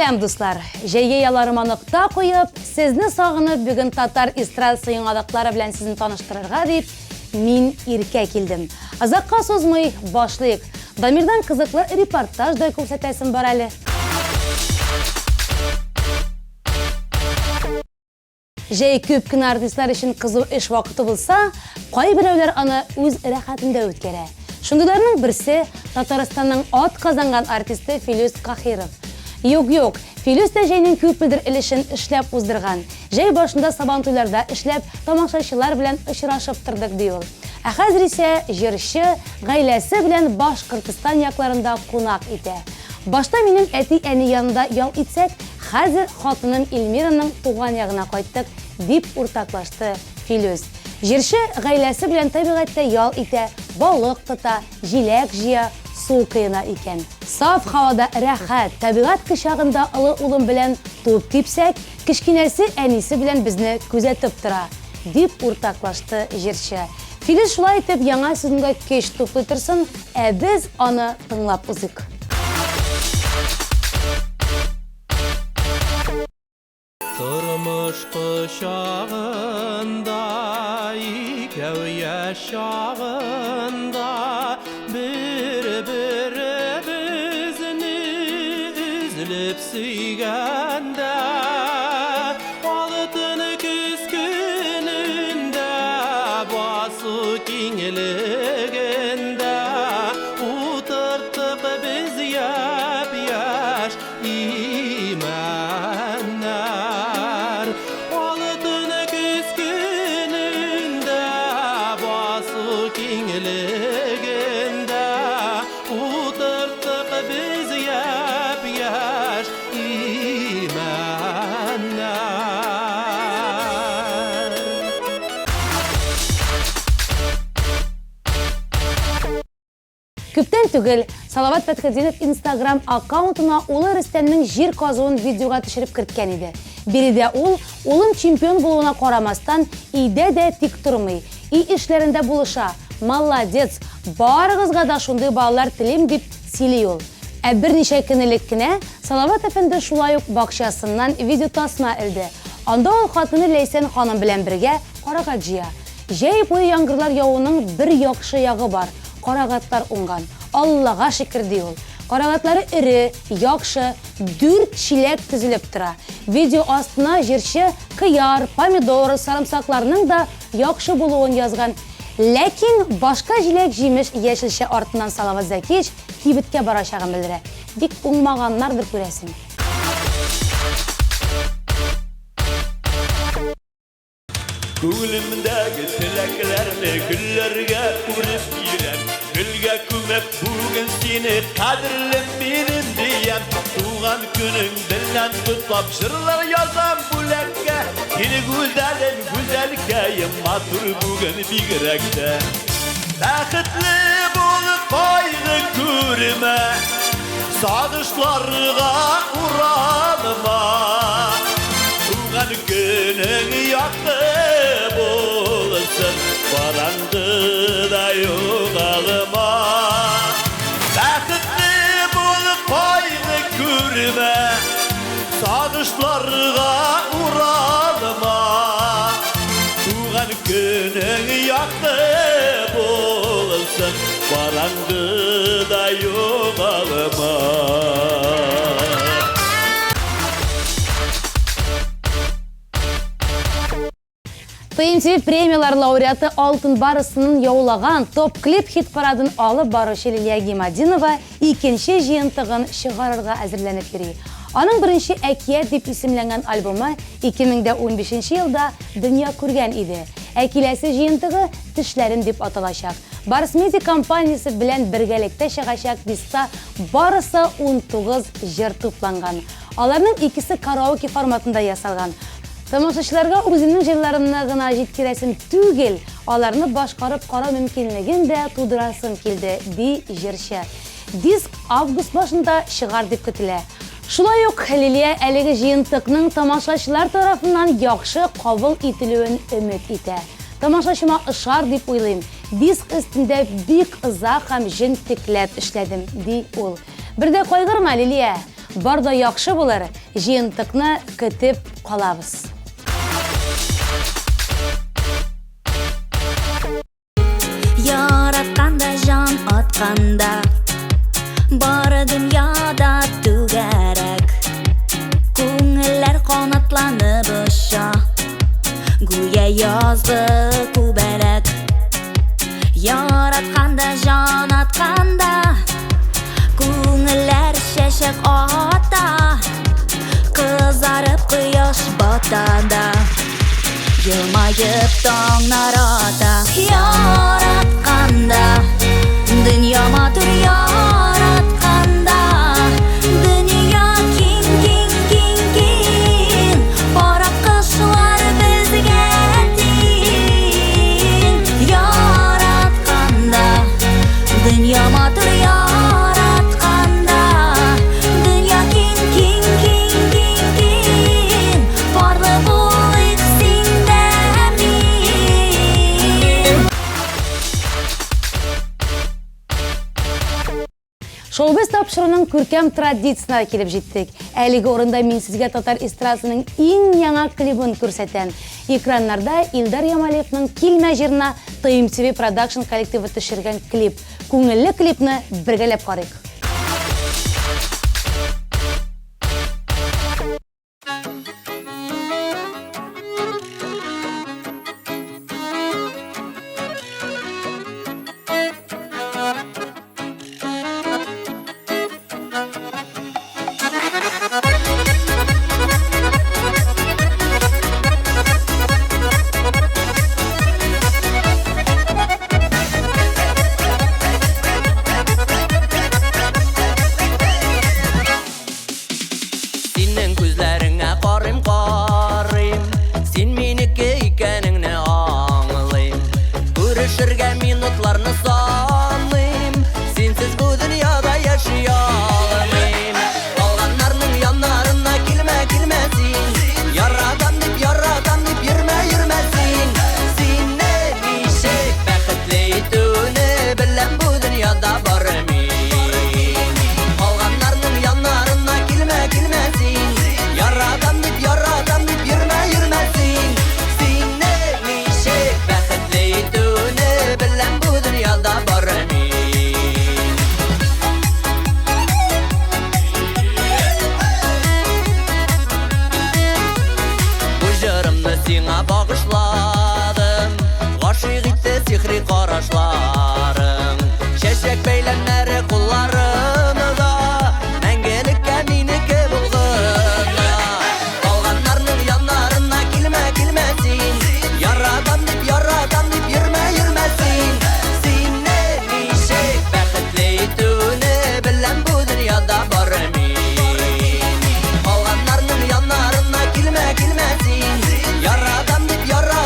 Сәлам, дуслар! Җәйге ялларыма нокта куеп, сезне сагынып, бүген татар эстрадасы яңалыклары белән сезне таныштырырга дип, мин Иркә килдем. Озакка сузмый, башлыйк. Дамирдан кызыклы репортаж да күрсәтәсем бар әле. Җәй күп кенә артистлар өчен кызу эш вакыты булса, кайберәүләр аны үз рәхәтендә үткәрә. Шундыйларның берсе, Татарстанның атказанган артисты Филүс Каһиров. Юк-юк, Филүс тә җәйнең күпмедер өлешен эшләп уздырган. Җәй башында Сабантуйларда эшләп, тамашачылар белән очрашып тордык, ди ул. Ә хәзер исә җырчы гаиләсе белән Башкортстан якларында кунак итә. Башта минем әти-әни янында ял итсәк, хәзер хатыным Эльмираның туган ягына кайттык, дип уртаклашты Филүс. Җырчы гаиләсе белән табигатьтә ял итә, балык тота, җиләк җыя, су коена икән. Саф һавада рәхәт, табигать кочагында олы улым белән туп типсәк, кечкенәсе әнисе белән безне күзәтеп тора. Дип уртаклашты җырчы. Филүс шулай итеп яңа сезонга көч туплый торсын, ә без аны тыңлап узыйк. Тормыш кочагында, икәү яшь чагында, бер-беребезне өзелеп сөйгәндә, алтын көз көнендә, басу киңлегендә утырттык без япь-яшь имәннәр. Алтын көз көнендә, басу киңлегендә Утырттык без япь-яшь имәннәр. Күптән түгел Салават Фәтхетдинов Инстаграм аккаунтына улы Рөстәмнең җир казуын видеога төшереп керткән иде. Биредә ул, улым чемпион булуына карамастан, өйдә дә тик тормый, өй эшләрендә булыша, Молодец! Барыгызга да шундый балалар телим, дип сөйли ул. Ә берничә көн элек кенә Салават әфәнде шулай ук бакчасыннан видеотасма элде. Анда ул хатыны Ләйсән ханым белән бергә карагат җыя. Җәй буе яңгырлар явуның бер яхшы ягы бар, карагатлар уңган. Аллага шөкер, ди ул. Карагатлары эре, яхшы, дүрт чиләк тезелеп тора. Видео астына җырчы кыяр, помидор, сарымсакларның да яхшы булуын язган. Ләкин башка җиләк-җимеш, яшелчә артыннан Салават Зәкиевич кибеткә барачагын белдерә. Бик уңмаганнардыр, күрәсең. Күңелемдәге теләкләрне гөлләргә үреп бирәм. Гөлгә күмеп бүген сине кадерлем минем диям. Туган көнең белән котлап җырлар язам бүләккә. Сине гүзәлем, гүзәлкәем, матур бүген бигрәк тә. Бәхетле бул, кайгы күрмә, сагышларга уралма. Туган көнең якты булсын, караңгыда югалма. Бәхетле бул, кайгы күрмә, сагышларга уралма. Туган көнең якты булсын, караңгыда югалма. TMTV премияләр лауреаты Алтын барысының яулаган Топ-клип хит-парадын алып баручы Лилия Гимадинова икенче җыентыгын чыгарырга әзерләнеп йөри. Аның беренче Әкият дип исемләнгән альбомы 2015 елда дөнья күргән иде. Ә киләсе җыентыгы Төшләрем дип аталачак. Барс Медиа компаниясе белән бергәлектә чыгачак дискта барысы 19 җыр тупланган. Аларның икесе караоке форматында ясалган. Тамашачыларга үземнең җырларымны гына җиткерәсем түгел, аларны башкарып карау мөмкинлеген дә тудырасым килде, ди җырчы. Диск август башында чыгар дип көтелә. Шулай ук Лилия әлеге җыентыкның тамашачылар тарафыннан яхшы кабул ителүен өмет итә. Тамашачыма ошар дип уйлыйм. Диск өстендә бик озак һәм җентекләп эшләдем, ди ул. Бер дә кайгырма, Лилия! Бар да яхшы булыр, җыентыкны көтеп калабыз. Яратканда җан атканда Бары дөньяда түгәрәк Күңелләр канатланып оча Гүя язгы күбәләк Яратканда җан атканда Күңелләр чәчәк ата Кызарып кояш бата да Елмаеп таңнар ата. Яратканда дөнья матур, яратканда дөнья киң, киң, киң, киң. Пар аккошлар безгә тиң. Яратканда дөнья матур, яратканда дөнья киң, киң, киң, киң, киң. Парлы булыйк син дә мин. Шоу-біз тапшыруның күркәм традициясенә килеп җиттек. Әлеге урында мин сезгә татар эстрадасының иң яңа клибын күрсәтәм. Экраннарда Илдар Ямалиевның Килмә җырына TMTV Production коллективы төшергән клип. Күңелле клипны бергәләп карыйк. Синең күзләреңә карыйм, карыйм, син минеке икәнеңне аңлыйм. Күрешергә минутларны саныйм, синсез бу дөньяда яши алмыйм. Калганнарның яннарына килмә, килмә син. Яратам дип, яратам дип йөрмә, йөрмә син. Сине ничек бәхетле итүне беләм, бу дөньяда бар мин. Калганнарның яннарына килмә, килмә син. Яратам дип, яратам дип йөрмә, йөрмә син. Сине ничек бәхетле итүне беләм, бу дөньяда бар мин. Бу җырымны сиңа багышладым, Гашыйк итте сихри карашларың. Чәчәк бәйләмнәре кулларымда, Мәңгелеккә минеке булгынна. Калганнарның яннарына килмә, килмә син. Яратам дип, яратам дип йөрмә, йөрмә син. Сине ничек бәхетле итүне беләм, бу дөньяда бар мин. Калганнарның яннарына килмә, килмә син. Яратам дип, яратам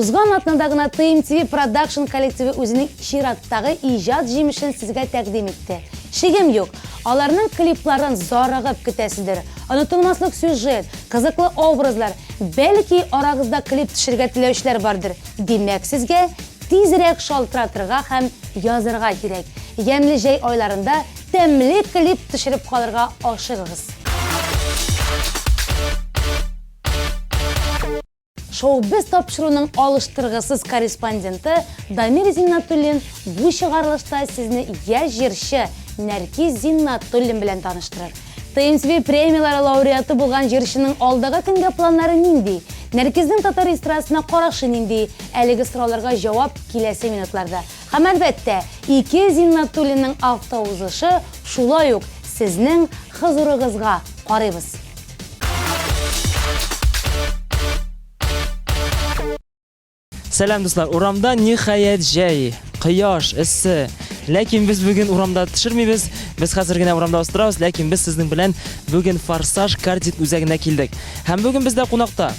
Узган атнада гына TMTV Production коллективы үзенең чираттагы иҗат җимешен сезгә тәкъдим итте. Шигем юк, аларның клипларын зарыгып көтәсездер. Онытылмаслык сюжет, кызыклы образлар, бәлки арагызда клип төшерергә теләүчеләр бардыр. Димәк, сезгә тизрәк шалтыратырга һәм язырга кирәк. Ямьле җәй айларында тәмле клип төшереп калырга ашыгыгыз. Шоу-биз тапшыруның алыштыргысыз корреспонденты Дамир Зиннатуллин бу чыгарылышта сезне яшь җырчы Нәркиз Зиннатуллин белән таныштырыр. ТМСВ премияләре лауреаты булган җырчының алдагы көнгә планнары нинди? Нәркизнең татар эстрадасына карашы нинди? Әлеге сорауларга җавап киләсе минутларда. Һәм әлбәттә, ике Зиннатуллинның автоузышы шулай ук сезнең хозурыгызга карыйбыз. Сәлам, дуслар! Урамда ниһаять җәй, кояш, эссе. Ләкин без бүген урамда төшермибез. Без хәзер генә урамда устырабыз, ләкин без сезнең белән бүген Форсаж картинг үзәгенә килдек. Һәм бүген бездә кунакта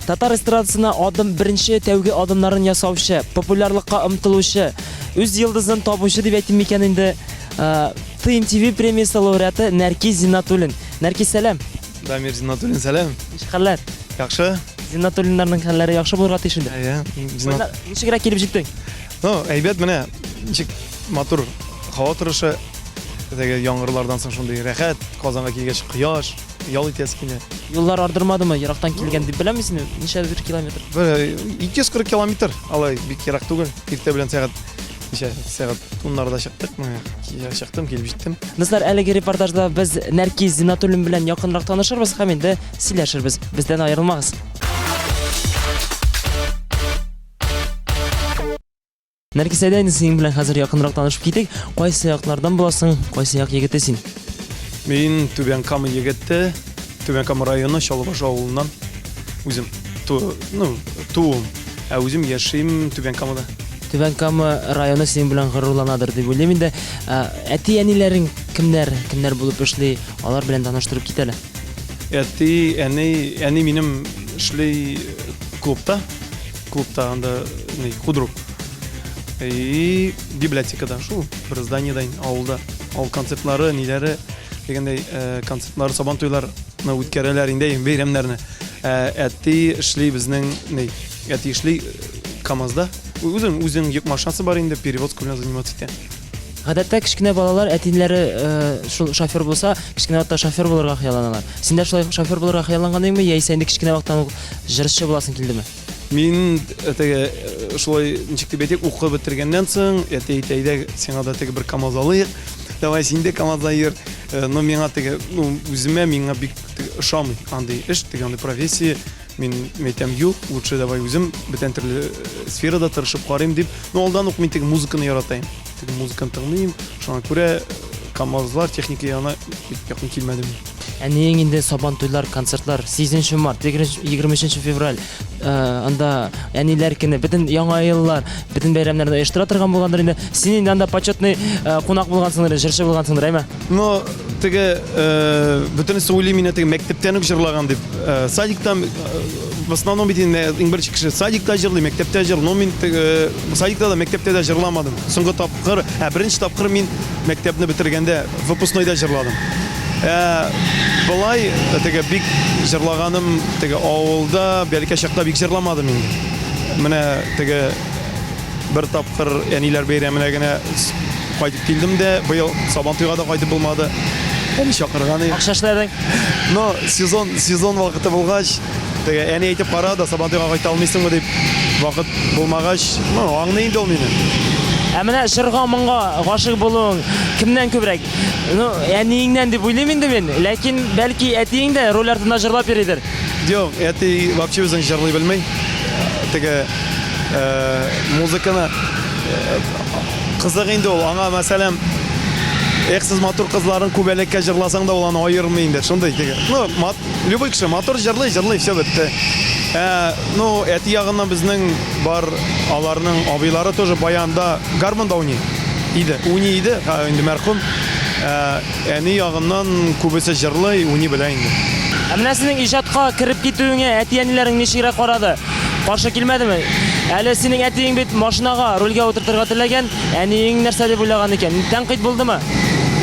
татар эстрадасына адым беренче тәүге адымнарын ясаучы, популярлыкка омтылучы, үз йолдызын табучы дип әйтим микән инде, TMTV премиясе лауреаты Нәркиз Зиннатуллин. Нәркиз, сәлам! Дамир Зиннатуллин, сәлам. Ничек хәлләр? Яхшы. Зиннатуллиннарның хәлләре яхшы булырга тиеш инде. Әйе. Зиннат... Ничегрәк килеп җиттең? Ну, әйбәт менә, ничек матур һава торышы. Теге яңгырлардан соң шундый рәхәт, Казанга килгәч кояш, ял итәсе килә. Юллар ардырмадымы? Ерактан килгән дип беләм мин сине. Ничә бер километр? Бер 240 километр, алай бик ерак түгел. Иртә белән сәгать Ничә сәгать уннарда чыктык, менә чыктым, килеп җиттем. Дуслар, әлеге репортажда без Нәркиз Зиннатуллин белән якынрак танышырбыз һәм инде сөйләшербез. Бездән аерылмагыз. Нәркиз, әйдә инде синең белән хәзер якынрак танышып китик. Кайсы яклардан буласың, кайсы як егете син? Мин Түбән Кама егете, Түбән Кама районы Чаллыбаш авылыннан үзем. Ту, ну, туым. Ә үзем яшим Түбән Камада. Түбән Кама районы синең белән горурланадыр дип уйлыйм инде. Әти-әниләрең кемнәр, кемнәр булып эшли, алар белән таныштырып кит әле. Әти, әни, әни минем эшли клубта, клубта анда ни, худрук. И библиотекада шул бер зданиедә авылда. Авыл концертлары, ниләре дигәндәй, концертлары, сабан туйларны үткәрәләр инде, бәйрәмнәрне. Ә, әти эшли безнең, ни, әти эшли КАМАЗда. Үзен, үзенең йөк машинасы бар инде, перевозка белән заниматься итә. Гадәттә кечкенә балалар әтиләре шул шофер булса, кечкенә вакытта шофер булырга хыялланалар. Син дә шулай шофер булырга хыялланган идеңме, яисә инде кечкенә вакыттан ук җырчы буласың килдеме? Мин теге шулай ничек дип әйтик, укып бетергәннән соң, әти әйтә, әйдә, сиңа да теге бер КАМАЗ алыйк. Давай син дә КАМАЗда йөр. Но миңа теге, ну, үземә миңа бик ошамый андый эш, теге андый профессия. Мин әйтәм, юк, лучше давай үзем бүтән төрле сферада тырышып карыйм дип. Ну, алдан ук мин теге музыканы яратайм. Теге музыканы тыңлыйм. Шуңа күрә КАМАЗлар техника ягына бик якын килмәдем. Әниең инде Сабан туйлар, концертлар, 8 март, 23 февраль, анда әниләр көне, бөтен яңа еллар, бөтен бәйрәмнәрне оештыра торган булгандыр инде. Син инде анда почетный кунак булгансыңдыр, җырчы булгансыңдыр, әйме? Но теге э, бөтенесе уйлый мине теге мәктәптән үк җырлаган дип. Э, садикта э, в основном бит инде иң беренче кеше садикта җырлый, мәктәптә җырлый. Но мин теге садикта да, мәктәптә дә җырламадым. Соңгы тапкыр, ә беренче тапкыр мин мәктәпне бетергәндә выпускнойда җырладым. Ә былай теге бик җырлаганым теге авылда бәләкәй чакта бик җырламадым инде. Менә теге Бер тапкыр әниләр бәйрәменә генә кайтып килдем дә, быел Сабантуйга да кайтып булмады. Әни чакырган иде. Акча эшләдең? Но сезон, сезон вакыты булгач, теге әни әйтеп карады, Сабантуйга кайта алмыйсыңмы дип, вакыт булмагач, ну, аңлый инде ул мине. Ә менә җырга, моңга гашыйк булуың кемнән күбрәк? Ну, әниеңнән дип уйлыйм инде мин, ләкин бәлки әтиең дә руль артында җырлап йөридер. Юк, әти вообще үзен җырлый белми. Теге музыканы кызык инде ул. Аңа, мәсәлән, эх, сез матур кызларын күбәләккә җырласаң да, ул аны аермый инде. Шундый теге. Ну, мат, любой кеше матур җырлый, җырлый, все бетте. Ә, ну, әти ягыннан безнең бар аларның абыйлары тоже баянда, гармонда уйный иде. Уйный иде, инде мәрхүм. Ә, Әни ягыннан күбесе җырлый, уйный белә инде. Ә менә синең иҗатка кереп китүеңә әти-әниләрең ничегрәк карады? Каршы килмәдеме? Әле синең әтиең бит машинага, рульгә утыртырга теләгән, әниең нәрсә дип уйлаган икән? Тәнкыйть булдымы?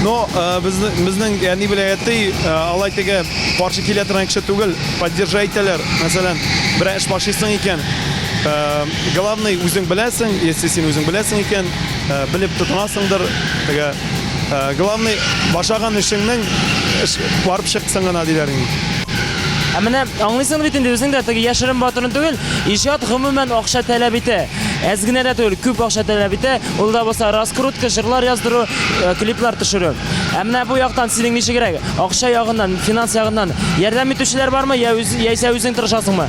Но э, безне- безнең әни белән әти э, алай теге каршы килә торган кеше түгел, поддержать итәләр. Мәсәлән, берәр эш башлыйсың икән, э, главный үзең беләсең, если син үзең беләсең икән, э, белеп тотынасыңдыр, теге э, главный башлаган эшеңнең эш барып чыксын гына диләр инде. Ә менә аңлыйсың бит инде үзең дә теге яшерен батырын түгел, иҗат гомумән акча таләп итә. Әз генә дә түгел, күп акча таләп итә. Ул да булса раскрутка, җырлар яздыру, э, клиплар төшерү. Ә менә бу яктан синең ничегрәк? Акча ягыннан, финанс ягыннан ярдәм итүчеләр бармы, я үз, яисә үзең тырышасыңмы?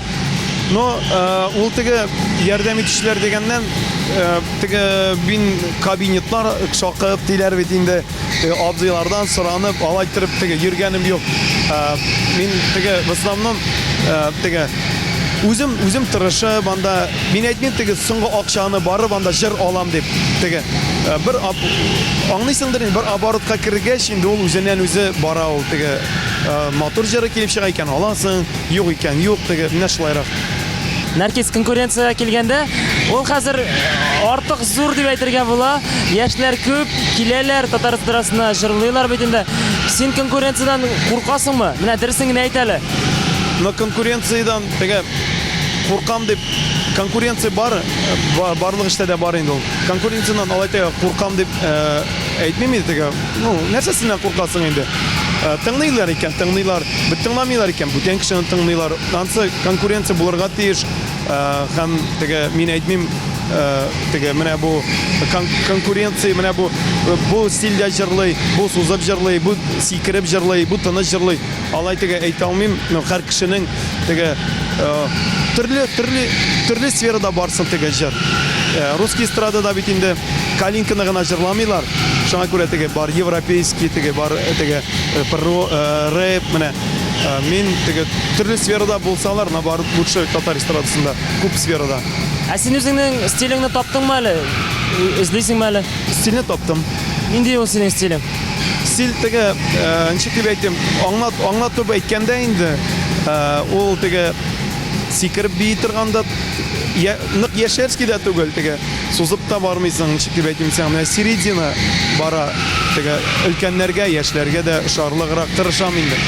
Но э, ул теге ярдәм итүчеләр дигәннән, э, теге мин кабинетлар шакып диләр бит инде. Теге абзыйлардан соранып, алай иттереп теге йөргәнем юк. Э, мин теге в основном э, теге үзем үзем тырышып анда мин әйтмим теге соңгы акчаны барып анда җыр алам дип. Теге э, бер аңлыйсыңдыр инде, бер оборотка кергәч инде ул үзеннән үзе бара ул теге матур җыры килеп чыга икән аласың, юк икән юк, теге менә шулайрак. Нәркиз, конкуренциягә килгәндә, ул хәзер артык зур дип әйтергә була. Яшьләр күп, киләләр татар эстрадасына, җырлыйлар бит инде. Син конкуренциядән куркасыңмы? Менә дөресен генә әйт әле. Но конкуренциядән теге куркам дип, конкуренция бар, барлык эштә дә бар инде ул. Конкуренциядән алай теге куркам дип әйтмим инде теге. Ну, нәрсәсеннән куркасың инде? Тыңлыйлар икән, тыңлыйлар. Бит тыңламыйлар икән, бүтән кешене тыңлыйлар. Ансы конкуренция булырга тиеш. Һәм теге мин әйтмим, теге менә бу конкуренция, менә бу бу стильдә җырлый, бу сузып җырлый, бу сикереп җырлый, бу тыныч җырлый. Алай теге әйтә алмыйм. Но һәр кешенең теге төрле төрле төрле сферада барсын теге җыр. Русский эстрадада бит инде Калинканы гына җырламыйлар. Шуңа күрә теге бар европейский, теге бар теге про рэп, менә мин теге төрле сферада булсалар, наоборот, лучше татар эстрадасында күп сферада. Ә син үзеңнең стилеңне таптыңмы әле? Эзлисеңме әле? Стильне таптым. Нинди ул синең стилең? Стиль теге, ничек дип әйтим, аңлат, аңлатып әйткәндә инде, ул теге сикереп бии торган да, нык яшәрский дә түгел, теге сузып та бармыйсың, ничек дип әйтим сиңа, менә середина бара, теге өлкәннәргә, яшьләргә дә ошарлыграк тырышам инде.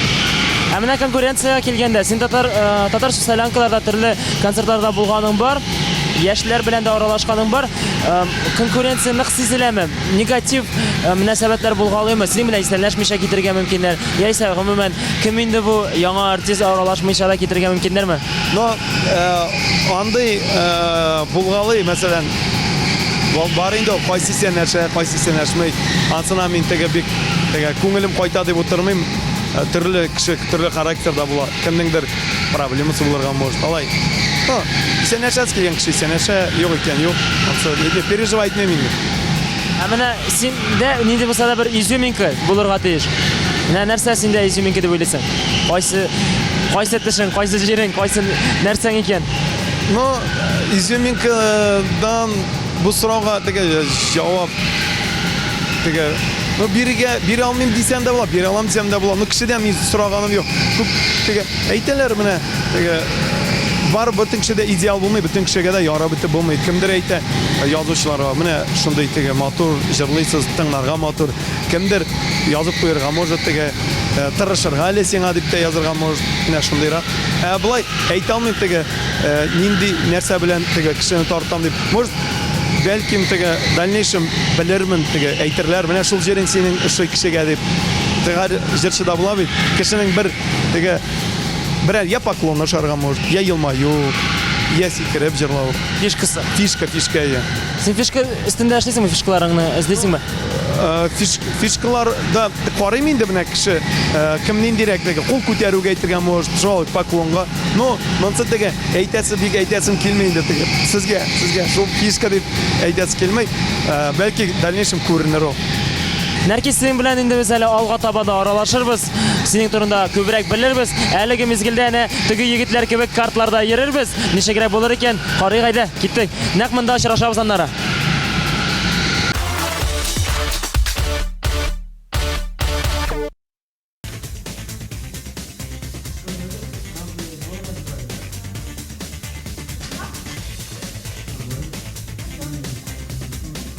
Ә менә конкуренциягә килгәндә, син татар э, татар солянкаларда төрле концертларда булганың бар, яшьләр белән дә аралашканың бар. Э, конкуренция нык сизеләме? Негатив э, мөнәсәбәтләр булгалыймы? Синең белән исәнләшмичә китергә мөмкиннәр, яисә гомумән кем инде бу яңа артист аралашмыйча да китергә мөмкиннәрме? Но э, андый э, булгалый, мәсәлән, бар инде ул, кайсы исәнләшә, кайсы исәнләшми. Ансына мин теге бик теге күңелем кайта дип утырмыйм. Э, төрле кеше, төрле характерда була. Кемнеңдер проблемасы булырга может. Алай. Ну, исәнләшәсе килгән кеше исәнләшә, юк икән, юк. Ансы не переживать итмим инде. Ә менә синдә нинди булса да бер изюминка булырга тиеш. Менә нәрсә синдә изюминка дип уйлыйсың? Кайсы кайсы тешең, кайсы җирең, кайсы нәрсәң икән? Ну, изюминкадан бу сорауга теге җавап теге ну бирегә бирә алмыйм дисәм дә була, бирә алам дисәм дә була. Ну кешедән мин сораганым юк. Күп теге әйтәләр менә теге бар бөтен кеше дә идеал булмый, бөтен кешегә дә ярап бетеп булмый. Кемдер әйтә язучыларга, менә шундый теге матур җырлыйсыз, тыңларга матур. Кемдер язып куерга может теге э, тырышырга әле сиңа дип тә язырга может. Менә шундыйрак. Ә болай әйтә алмыйм теге э, нинди нәрсә белән теге кешене тартам дип. Может, бәлкем теге дальнейшем белермен теге әйтерләр, менә шул җирең синең ошый кешегә дип. Теге җырчы да була бит. Кешенең бер теге берәр я поклон ашарга может, я елмаю, я сикереп җырлау. Фишкасы. Фишка, фишка, я. Син фишка өстендә эшлисеңме, фишкаларыңны эзлисеңме? Э, фиш, фишкалар да карыйм инде менә кеше э, кем ниндирәк теге кул күтәрүгә әйтергә может, шул поклонга. Но монысы теге әйтәсе бик әйтәсем килми инде теге. Сезгә, сезгә шул фишка дип әйтәсе килми. Э, бәлки дальнейшем күренер ул. Нәркиз, синең белән инде без әле алга таба да аралашырбыз, синең турында күбрәк белербез. Әлеге мизгелдә әнә теге егетләр кебек картларда йөрербез. Ничегрәк булыр икән? Карыйк әйдә, киттек. Нәкъ монда очрашабыз аннары.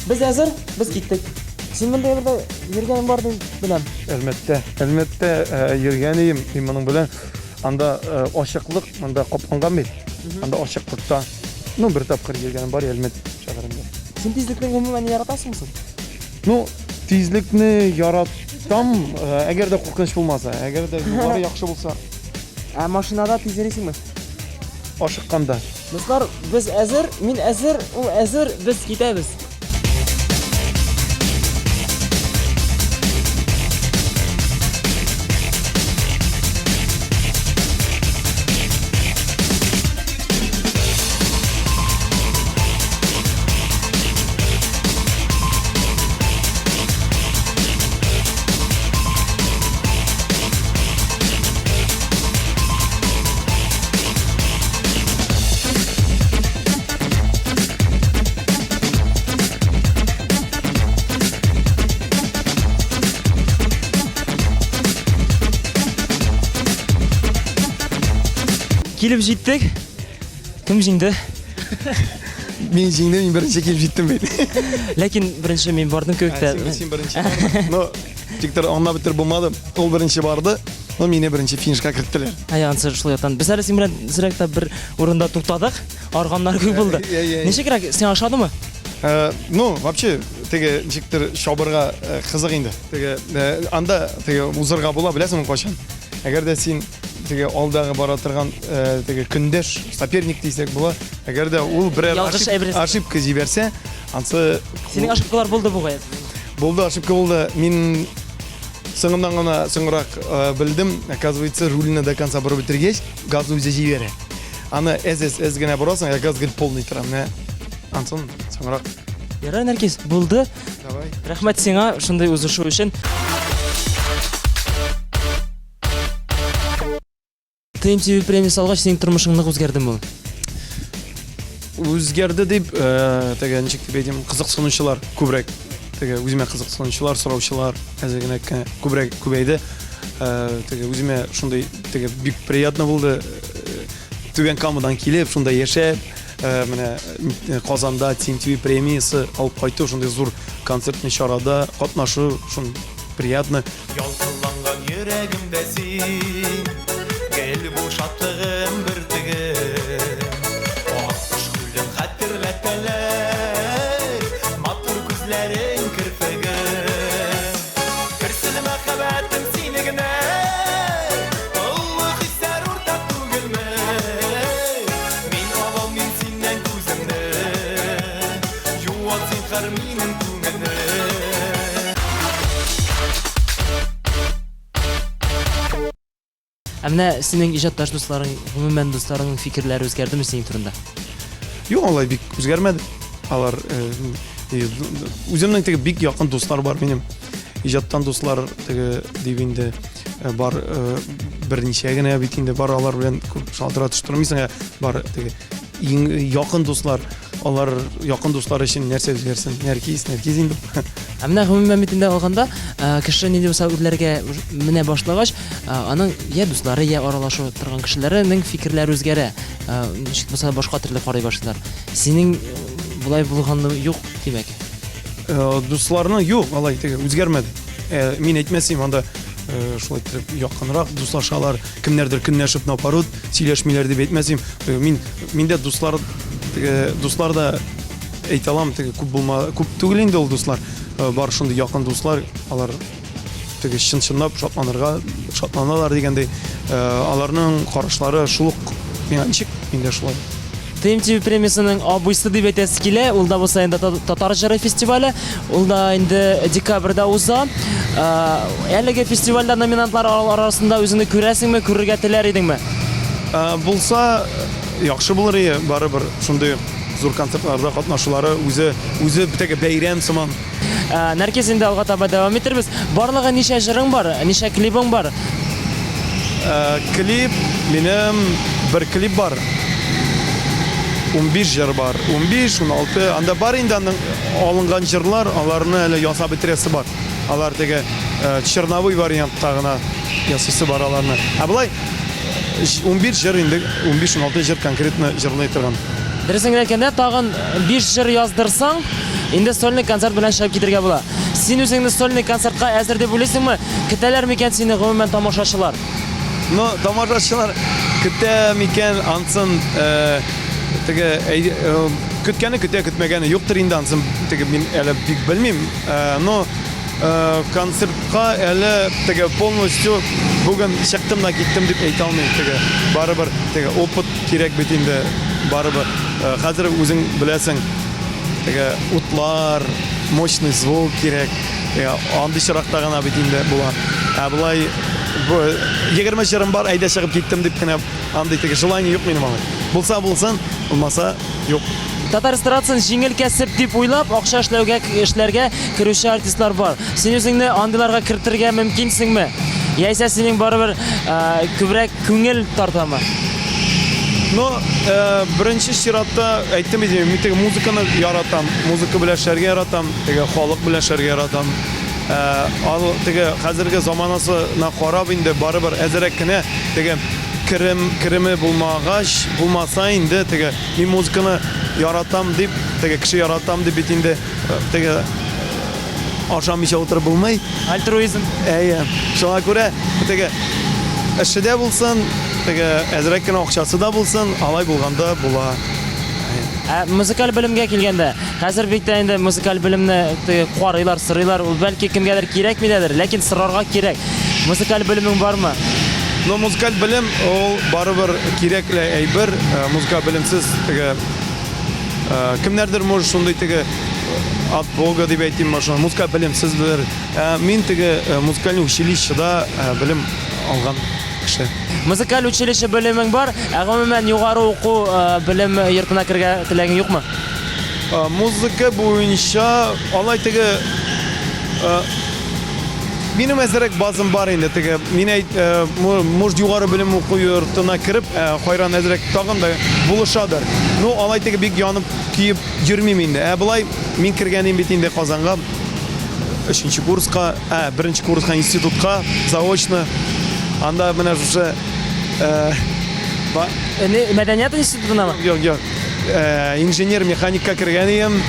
Без әзер, без киттек. Син монда әйбердә йөргәнең бар дип беләм. Әлмәттә, Әлмәттә йөргән идем мин моның белән. Анда ачыклык, монда капланган бит. Анда ачыклыкта. Ну, бер тапкыр йөргәнем бар Әлмәт шәһәрендә. Син тизлекне гомумән яратасыңмы соң? Ну, тизлекне яратам, әгәр дә куркыныч булмаса, әгәр дә юллары яхшы булса. Ә машинада тиз йөрисеңме? Ашыкканда. Дуслар, без әзер, мин әзер, ул әзер, без китәбез. Килеп җиттек. Кем җиңде? Мин җиңдем, мин беренче килеп җиттем бит. Ләкин беренче мин бардым кебек тә. Син беренче бардың. Но тиктер аңлап бетереп булмады. Ул беренче барды. Но мине беренче финишка керттеләр. Әй, ансы шул яктан. Без әле син белән зирәк тә бер урында туктадык. Арганнар күп булды. Ничегрәк, сиңа ошадымы? Э, ну, вообще, теге ничектер чабырга э, кызык инде. Теге э, анда теге узырга була, беләсеңме кайчан? Әгәр дә син теге алдагы бара торган теге көндәш, соперник дисәк була, әгәр дә ул берәр ошибка җибәрсә, ансы Синең ошибкалар булды бугай. Булды, ошибка булды. Мин Соңыннан гына соңрак э, белдем, оказывается, рульне до конца борып бетергәч, газны үзе җибәрә. Аны әз-әз әз генә борасың, ә газ гел полный тора. Менә ансын соңрак. Ярар, Нәркиз, булды. Давай. Рәхмәт сиңа шундый узышу өчен. TMTV премиясе алгач, синең тормышың нык үзгәрдеме ул? Үзгәрде дип, э, теге ничек дип әйтим, кызыксынучылар күбрәк. Теге үземә кызыксынучылар, сораучылар әзер генә күбрәк күбәйде. Э, теге үземә шундый теге бик приятно булды. Э, Түбән Камадан килеп, шунда яшәп, э, менә э, Казанда TMTV премиясе алып кайту, шундый зур концертный чарада катнашу, шун приятно. Ялкынланган йөрәгемдә син, Гел бу шатлыгым бөртеген. Аккош күлен хәтерләтәләр, Матур күзләрең, керфеген. Керсен мәхәббәтем сине генә, Олы хисләр уртак түгелме? Мин алалмыйм синнән күземне, Юат зинһар минем күңелне. Ә менә синең иҗатташ дусларың, гомумән дусларыңның фикерләре үзгәрдеме синең турында? Юк, алай бик үзгәрмәде. Алар э, э, үземнең теге бик якын дуслар бар минем. Иҗаттан дуслар теге дип инде э, бар берничә генә бит инде бар алар белән күп шалтыратышып тормыйсың, ә бар теге иң якын дуслар Алар якын дуслар өчен нәрсә үзгәрсен? Нәркиз, нәркиз инде. Ә менә гомумән бит инде алганда, э, кеше нинди булса үрләргә менә башлагач, э, аның я дуслары, я аралашу торган кешеләренең фикерләре үзгәрә. Э, ничек булса башка төрле карый башлыйлар. Синең болай булганы юк, димәк. Дусларның юк, алай теге үзгәрмәде. Мин әйтмәсем, анда шулай итеп якынрак дуслашалар, кемнәрдер көнләшеп наоборот сөйләшмиләр дип әйтмәсем. Мин миндә дуслар теге дуслар да әйтә алам, теге күп булма, күп түгел инде ул дуслар. Э, бар шундый якын дуслар, алар теге чын-чынлап шатланырга, шатланалар дигәндәй, э, аларның карашлары шул ук миңа ничек, мин дә шулай. TMTV премиясенең абыйсы дип әйтәсе килә. Ул да булса инде Татар җыры фестивале. Ул да инде декабрьдә уза. Э, әлеге фестивальдә номинантлар арасында үзеңне күрәсеңме, күрергә теләр идеңме? Э, булса, яхшы булыр иде, барыбер шундый зур концертларда катнашулары үзе үзе теге бәйрәм сыман. Э, Нәркиз инде алга таба дәвам итербез. Барлыгы ничә җырың бар, ничә клибың бар? Э, клип минем бер клип бар. 15 җыр бар. 15, 16. Анда бар инде аның алынган җырлар, аларны әле ясап бетерәсе бар. Алар теге э, черновой вариантта гына ясыйсы бар аларны. Ә болай 11 җыр инде, 15-16 җыр конкретно җырлый торган. Дөресен генә әйткәндә, тагын 5 җыр яздырсаң, инде сольный концерт белән чыгып китергә була. Син үзеңне сольный концертка әзер дип уйлыйсыңмы? Көтәләр микән сине гомумән тамашачылар? Ну, тамашачылар көтә микән, ансын э, теге э, көткәне көтә, көтмәгәне юктыр инде ансын теге мин әле бик белмим. Э, но э, концертка әле теге полностью бүген чыктым да киттем дип әйтә алмыйм. Теге барыбер теге опыт кирәк бит инде барыбер. Э, хәзер үзең беләсең, теге утлар, мощный звук кирәк. Теге андый чиракта гына бит инде була. Ә болай 20 җырым бар, әйдә чыгып киттем дип кенә андый теге желание юк минем алай. Булса булсын, булмаса юк. Татар эстрадасын җиңел кәсеп дип уйлап, акча эшләүгә эшләргә керүче артистлар бар. Син үзеңне андыйларга кертергә мөмкинсеңме? Яисә синең барыбер күбрәк күңел тартамы? Ну, э, беренче чиратта әйттем бит, мин теге музыканы яратам, музыка белән эшләргә яратам, теге халык белән эшләргә яратам. Э, ал теге хәзерге заманасына карап инде барыбер әзерәк кенә теге керем кереме булмагач, булмаса инде теге мин музыканы яратам дип, теге кеше яратам дип бит инде э, теге ашамыйча утырып булмый. Альтруизм. Әйе. Шуңа күрә теге эше дә булсын, теге әзрәк кенә акчасы да булсын, алай булганда була. Ә музыкаль белемгә килгәндә, хәзер бик тә инде музыкаль белемне теге карыйлар, сорыйлар, ул бәлки кемгәдер кирәкми дәдер, ләкин сорарга кирәк. Музыкаль белемең бармы? Но музыкаль белем ул барыбер кирәкле әйбер. Э, музыкаль белемсез теге э, кемнәрдер может шундый теге от Бога дип әйтим, шуны музыка белемсез бер. Ә, мин теге э, музыкальный училищеда э, белем алган кеше. Музыкаль училище белемең бар, ә гомумән югары уку э, белем йортына керергә теләгең юкмы? Музыка буенча алай теге Минем әзерәк базым бар инде теге. Мин әйт, может югары белем уку йортына кереп, хайран әзерәк тагын да булышадыр. Ну, алай теге бик янып көеп Йөрмим инде. Ә болай мин кергән идем бит инде Казанга өченче курска, ә, беренче курска институтка заочно. Анда менә шушы э, ба- Не, мәдәният институтынамы? Юк, юк. Э, инженер механикка кергән идем.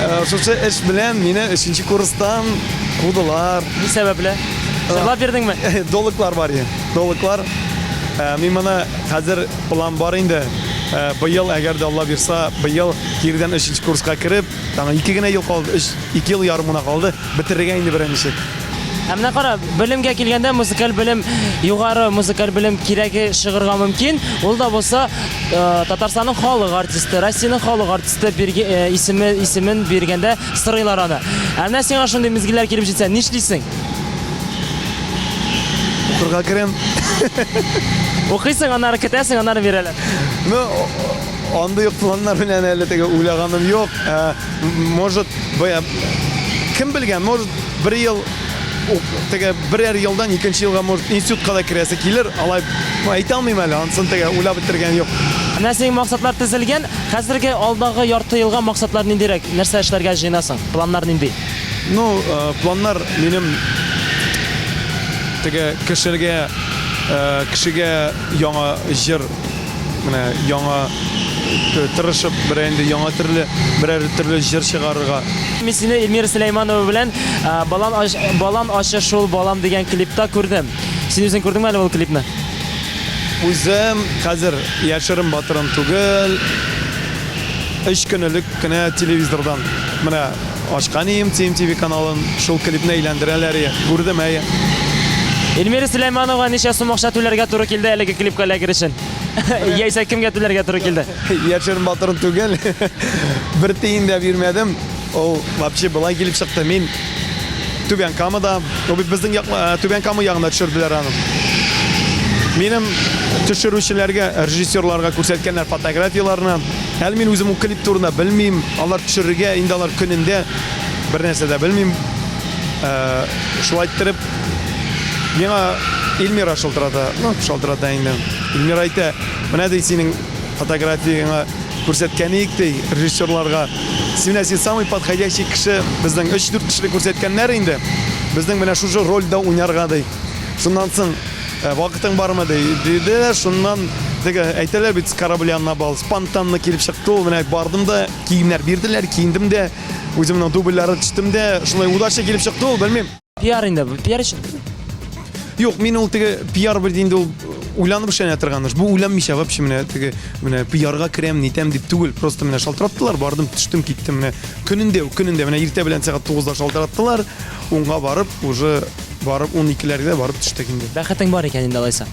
Э, шушы эш белән мине өченче курстан кудылар. Ни сәбәпле? Җырлап бирдеңме? Долыклар бар иде. Долыклар. Э, мин моны хәзер План бар инде. Э, быел, әгәр дә Алла бирса, быел кирдән өченче курска кереп, тагын ике генә ел калды, өч, ике ел ярым гына калды, бетерергә инде берәр ничек. Ә менә кара, белемгә килгәндә музыкаль белем, югары музыкаль белем кирәге чыгырга мөмкин. Ул да булса э, Татарстанның халык артисты, Россиянең халык артисты бирге, э, исеме исемен биргәндә сорыйлар аны. Ә менә сиңа шундый мизгелләр килеп җитсә, нишлисең? Укырга керәм. Укыйсың, аннары көтәсең, аннары бирәләр. Ну, андый ук планнар белән әле теге уйлаганым юк. Э, может, кем белгән, может, бер ел теге берәр елдан икенче елга может институтка да керәсе килер. Алай әйтә алмыйм әле, анысын теге уйлап бетергән юк. Менә синең максатлар тезелгән. Хәзерге алдагы ярты елга максатлар ниндирәк? Нәрсә эшләргә җыенасың? Планнар нинди? Ну, э, планнар минем теге кешегә э, кешегә яңа җыр менә яңа тырышып берәр инде яңа төрле берәр төрле җыр чыгарырга. Мин сине Эльмира Сөләйманова белән э, Балан ач, Балан ачы шул балам дигән клипта күрдем. Син үзең күрдеңме әле ул клипны? Үзем хәзер яшерен батырын түгел. Өч көн элек кенә телевизордан менә Ачкан ием TMTV каналын, шул клипны әйләндерәләр ие. Күрдем, әйе. Эльмира Сөләйманова ничә сум акча түләргә туры килде әлеге клипка эләгер өчен? Яисә кемгә түләргә туры килде? Яшерен батырын түгел. Бер тиен дә бирмәдем. Ул вообще былай килеп чыкты. Мин Түбән Камада, ул бит безнең як, э, Түбән Кама ягында төшерделәр аны. Минем төшерүчеләргә, режиссерларга күрсәткәннәр фотографияләрне. Әле мин үзем ул клип турында белмим. Алар төшерергә, инде алар көнендә бер нәрсә дә белмим. Э, шулай иттереп, миңа Эльмира шылтырата. Ну, шалтырата инде. Эльмира әйтә, менә ди синең фотографияңа күрсәткән идек ди режиссерларга. Син менә син самый подходящий кеше безнең 3-4 кешене күрсәткәннәр инде. Безнең менә шушы рольдә уйнарга ди. Шуннан соң Э, вакытың бармы ди диде дә шуннан Теге әйтәләр бит, с корабля на бал, спонтанно килеп чыкты ул. Менә бардым да, киемнәр бирделәр, киендем дә, үземнең дубльләре төштем дә, шулай удача килеп чыкты ул, белмим. Пиар инде, бу пиар өчен. Юк, мин ул теге пиар бит инде ул уйланып эшләнә торган эш. Бу уйланмыйча вообще менә теге менә пиарга керәм, нитәм дип түгел. Просто менә шалтыраттылар, бардым, төштем, киттем менә. Көнендә, көнендә менә иртә белән сәгать 9-да шалтыраттылар. Унга барып, уже барып 12-ләргә барып төштек инде. Бәхетең бар икән инде алайса.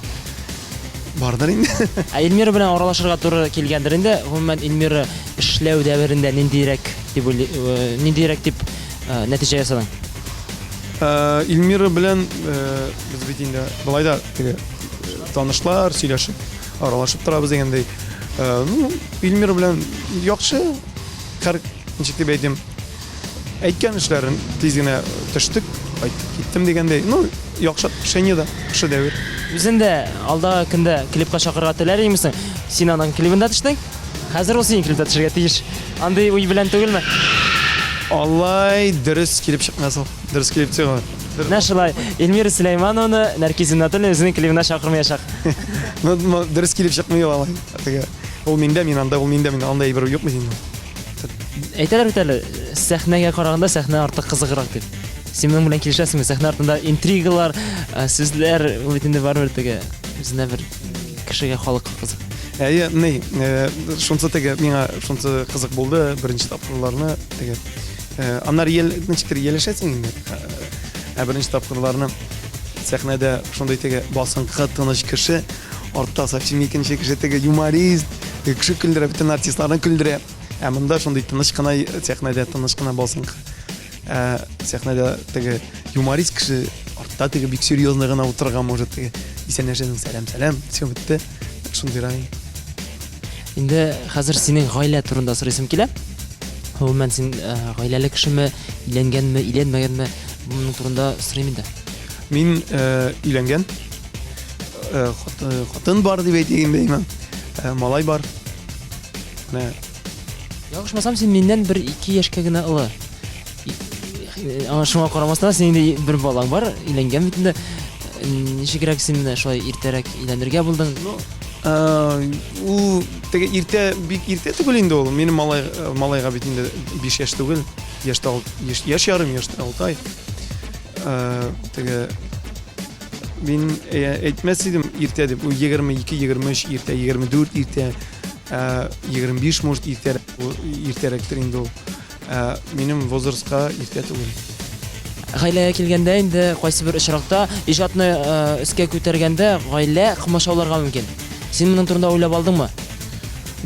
Бардыр инде. Ә Эльмира белән аралашырга туры килгәндер инде. Гомумән, Эльмира эшләү дәверендә ниндирәк дип уйлый, э, ниндирәк дип э, нәтиҗә ясадың? Э, Эльмира белән э, без бит инде былай да теге танышлар, сөйләшеп, аралашып торабыз дигәндәй. Э, ну, Эльмира белән яхшы, һәр ничек дип әйтим, Әйткән эшләрен тиз генә төштек, кайттык, киттем дигәндәй. Ну, яхшы отношение да, яхшы дәвер. Үзен дә алдагы көндә клипка чакырырга теләр идеңме соң? Син аның клибында төштең. Хәзер ул синең клипта төшергә тиеш. Андый уй белән түгелме? Алай дөрес килеп чыкмас ул. Дөрес килеп чыга. Менә шулай. Эльмира Сөләйманованы Нәркиз Зиннәтуллин үзенең клибына чакырмаячак. Ну, дөрес килеп чыкмый ул алай. Теге, ул миндә, мин анда, ул миндә, мин анда әйбер юк бит инде. Әйтәләр бит әле, сәхнәгә караганда сәхнә арты кызыграк дип. Син моның белән килешәсеңме? Сәхнә артында интригалар, э, сүзләр, ул бит инде барыбер теге үзенә бер кешегә халыкка кызык. Әйе, ни, э, шунсы теге миңа шунсы кызык булды беренче тапкырларны теге. Э, аннары ел ничектер ияләшәсең инде. Ә беренче тапкырларны сәхнәдә шундый теге басынкы тыныч кеше, артта совсем икенче кеше теге юморист, кеше көлдерә, бөтен артистларны көлдерә. Ә монда шундый тыныч кына сәхнәдә тыныч кына басынкы. Ә сәхнәдә теге юморист кеше артта теге бик серьезный гына утырган может теге исәнләшәсең, сәлам, сәлам, все бетте. Шундыйрак инде. Инде хәзер синең гаилә турында сорыйсым килә. Гомумән син э, гаиләле кешеме, өйләнгәнме, өйләнмәгәнме? Моның турында сорыйм инде. Мин э, өйләнгән. Э, хатын бар дип әйтик инде, имам. Малай бар. Менә. Ялгышмасам, син миннән бер ике яшькә генә олы. Аңа шуңа карамастан, синең инде бер балаң бар, өйләнгән бит инде. Ничегрәк син менә шулай иртәрәк өйләнергә булдың? Ну, ул теге иртә, бик иртә түгел инде ул. Минем малай, малайга бит инде 5 яшь түгел, яшь тә яшь, яшь ярым, яшь тә 6 ай. Теге мин әйтмәс идем иртә дип, ул 22, 23 иртә, 24 иртә. 25 может иртәрәк, иртәрәктер инде ул. Минем возрастка иртә түгел. Гаиләгә килгәндә инде кайсы бер очракта иҗатны өскә күтәргәндә гаилә комачауларга мөмкин. Син моның турында уйлап алдыңмы?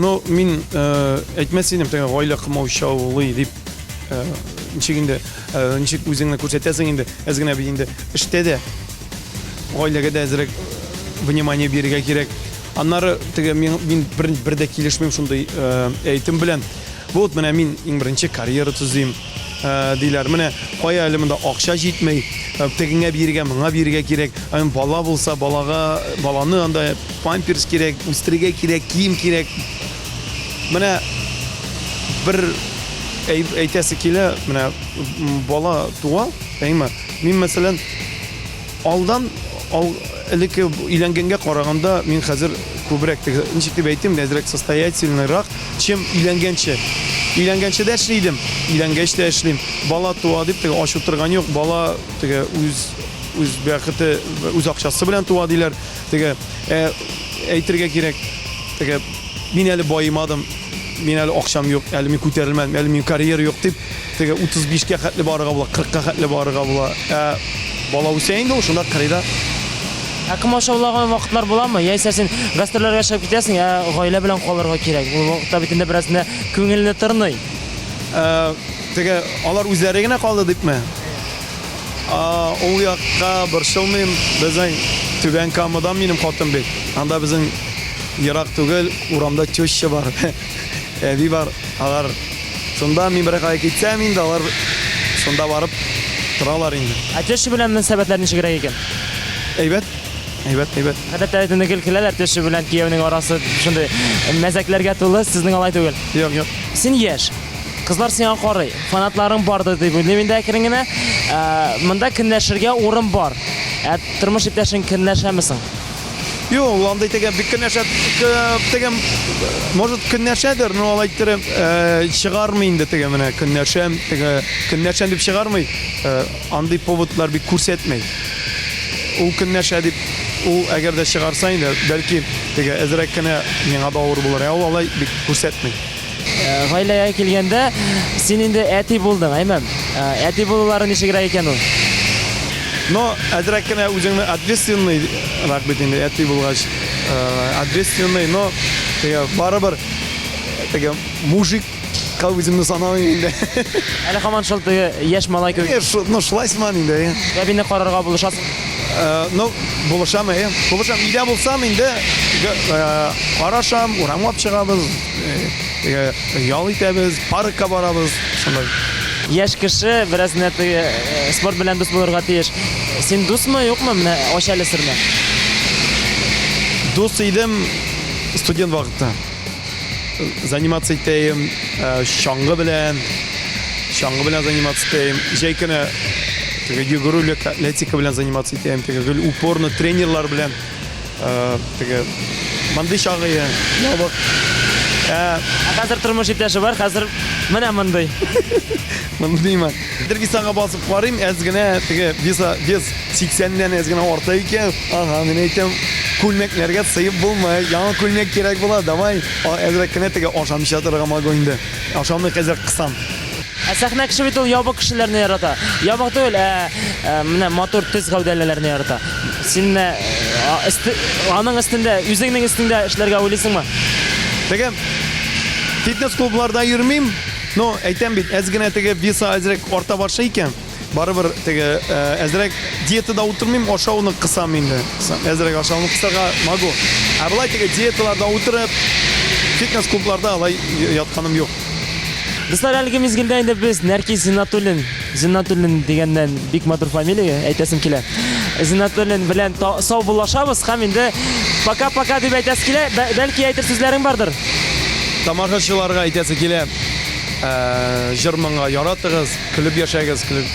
Ну, мин әйтмәс идем, теге гаилә комачаулый дип. Ничек инде, ничек үзеңне күрсәтәсең инде, әз генә бит инде эштә дә гаиләгә дә әзрәк внимание бирергә кирәк. Аннары теге мин, мин бер, бер дә килешмим шундый э, әйтем белән. Вот менә мин иң беренче карьера төзим э, диләр. Менә кая әле монда акча җитми, э, тегеңә бирергә, моңа бирергә кирәк. Ә бала булса, балага, баланы анда памперс кирәк, үстерергә кирәк, кием кирәк. Менә бер әйтәсе килә, менә бала туа, әйме? Мин мәсәлән Алдан, ал, элекке өйләнгәнгә караганда мин хәзер күбрәк, теге, ничек дип әйтим, әзрәк состоятельныйрак, чем өйләнгәнче. Өйләнгәнче дә эшли идем, өйләнгәч тә эшлим. Бала туа дип теге ач утырган юк, бала теге үз үз бәхете, үз акчасы белән туа диләр. Теге ә, әйтергә кирәк, теге мин әле баемадым, мин әле акчам юк, әле мин күтәрелмәдем, әле минем карьера юк дип, Теге 35-кә хәтле барырга була, 40-ка хәтле барырга була. Ә бала үсә инде ул, шунда кырыйда. Ә комачаулаган вакытлар буламы? Яисә син гастрольләргә чыгып китәсең, ә гаилә белән калырга кирәк. Ул вакытта бит инде бераз генә күңелне тырный. Ә, теге алар үзләре генә калды дипме? А, ул якка борчылмыйм. Безнең Түбән Камадан минем хатын бит. Анда безнең ерак түгел, урамда теща бар. Әби бар, алар шунда мин бер кая китсәм инде, алар шунда барып торалар инде. Ә теща белән мөнәсәбәтләр ничегрәк икән? Әйбәт, әйбәт, әйбәт. Гадәттә бит инде гел көләләр, теща белән кияүнең арасы шундый мәзәкләргә тулы, сезнең алай түгел. Юк, юк. Син яшь, кызлар сиңа карый, фанатларың бардыр дип уйлыйм инде әкрен генә. Ә, монда көнләшергә урын бар. Ә тормыш иптәшең көнләшәме соң? Юк, ул андый теге бик көнләшә, теге, может, көнләшәдер, но алай иттереп чыгармый инде теге менә көнләшәм, теге көнләшәм дип чыгармый, андый поводлар бик күрсәтмәй. Ул көнләшә дип, ул әгәр дә чыгарса инде, бәлки теге әзрәк кенә миңа да авыр булыр. Ә ул алай бик күрсәтми. Гаиләгә килгәндә, син инде әти булдың, әйме? Әти булулары ничегрәк икән ул? Но әзрәк кенә үзеңне ответственныйрак бит инде әти булгач, ответственный, но теге барыбер теге мужикка үземне санамыйм инде. Әле һаман шул теге яшь малай кебек. Ну, шулай сыман инде. Бәбине карарга булышасың? Ну, булышам, әйе. Булышам. Өйдә булсам инде карашам, урамга чыгабыз, Ял итәбез, паркка барабыз, шундай. Яшь кеше бераз менә теге спорт белән дус булырга тиеш. Син дусмы, юкмы? Менә ач әле серне. Дус идем студент вакытта. Заниматься итәем, чаңгы белән, чаңгы белән заниматься итәем. Җәй көне теге йөгерү, атлетика белән заниматься итәем, теге гел упорно тренерлар белән. Теге мондый чагы ябык. Ә хәзер тормыш иптәше бар, хәзер менә мондый. Мондыймы? Бер весага басып карыйм, әз генә теге веса вес 80-нән әз генә арта икән. Ага, мин әйтәм, күлмәкләргә сыеп булмый, яңа күлмәк кирәк була, давай, әзрәк кенә теге ашамыйча торырга могу инде. Ашауны хәзер кысам. Ә сәхнә кеше бит ул ябык кешеләрне ярата. Ябык түгел, ә менә матур төз гәүдәлеләрне ярата. Син менә аның өстендә, үзеңнең өстеңдә эшләргә уйлыйсыңмы? Теге фитнес-клубларда йөрмим, но әйтәм бит, әз генә теге веса әзрәк арта башлый икән, барыбер теге әзрәк диетада утырмыйм, ашауны кысам инде. Әзрәк ашауны кысарга могу. Ә болай теге диеталарда утырып, фитнес-клубларда алай ятканым юк. Дуслар, әлеге мизгелдә инде без Нәркиз Зиннатуллин, Зиннатуллин дигәннән бик матур фамилия әйтәсем килә. Зиннатуллин белән саубуллашабыз һәм инде пока-пока дип әйтәсе килә. Бәлки әйтер сүзләрең бардыр. Тамашачыларга әйтәсе килә, җыр-моңга яратыгыз, көлеп яшәгез, көлеп,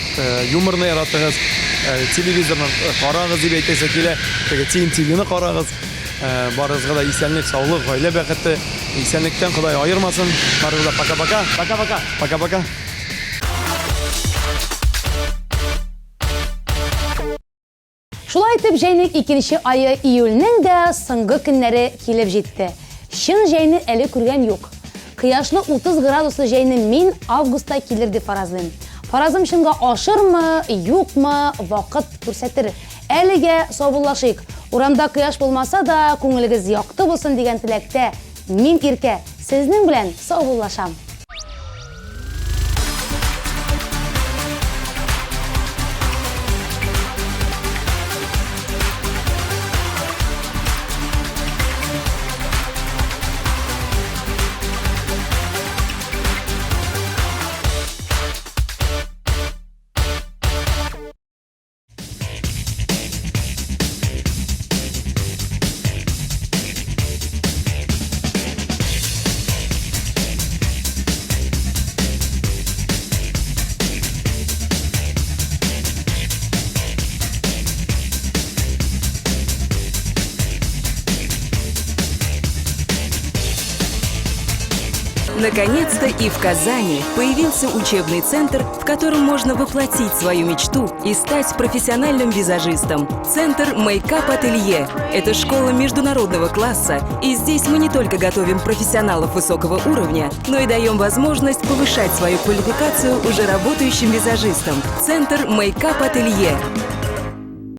юморны яратыгыз, телевизорны карагыз дип әйтәсе килә, теге TMTV-ны карагыз. Барыгызга да исәнлек, саулык, гаилә бәхете. Исәнлектән Ходай аермасын. Барыгызга пока-пока. Пока-пока. Пока-пока. Шулай итеп, җәйнең икенче ае июльнең дә соңгы көннәре килеп җитте. Чын җәйне әле күргән юк. Кояшлы 30 градуслы җәйне мин августта килер дип фаразлыйм. Фаразым чынга ашырмы, юкмы, вакыт күрсәтер. Әлегә саубуллашыйк. Урамда кояш булмаса да, күңелегез якты булсын дигән теләктә, мин Иркә, сезнең белән саубуллашам. Наконец-то и в Казани появился учебный центр, в котором можно воплотить свою мечту и стать профессиональным визажистом. Центр Мейкап Ателье – это школа международного класса, и здесь мы не только готовим профессионалов высокого уровня, но и даем возможность повышать свою квалификацию уже работающим визажистам. Центр Мейкап Ателье.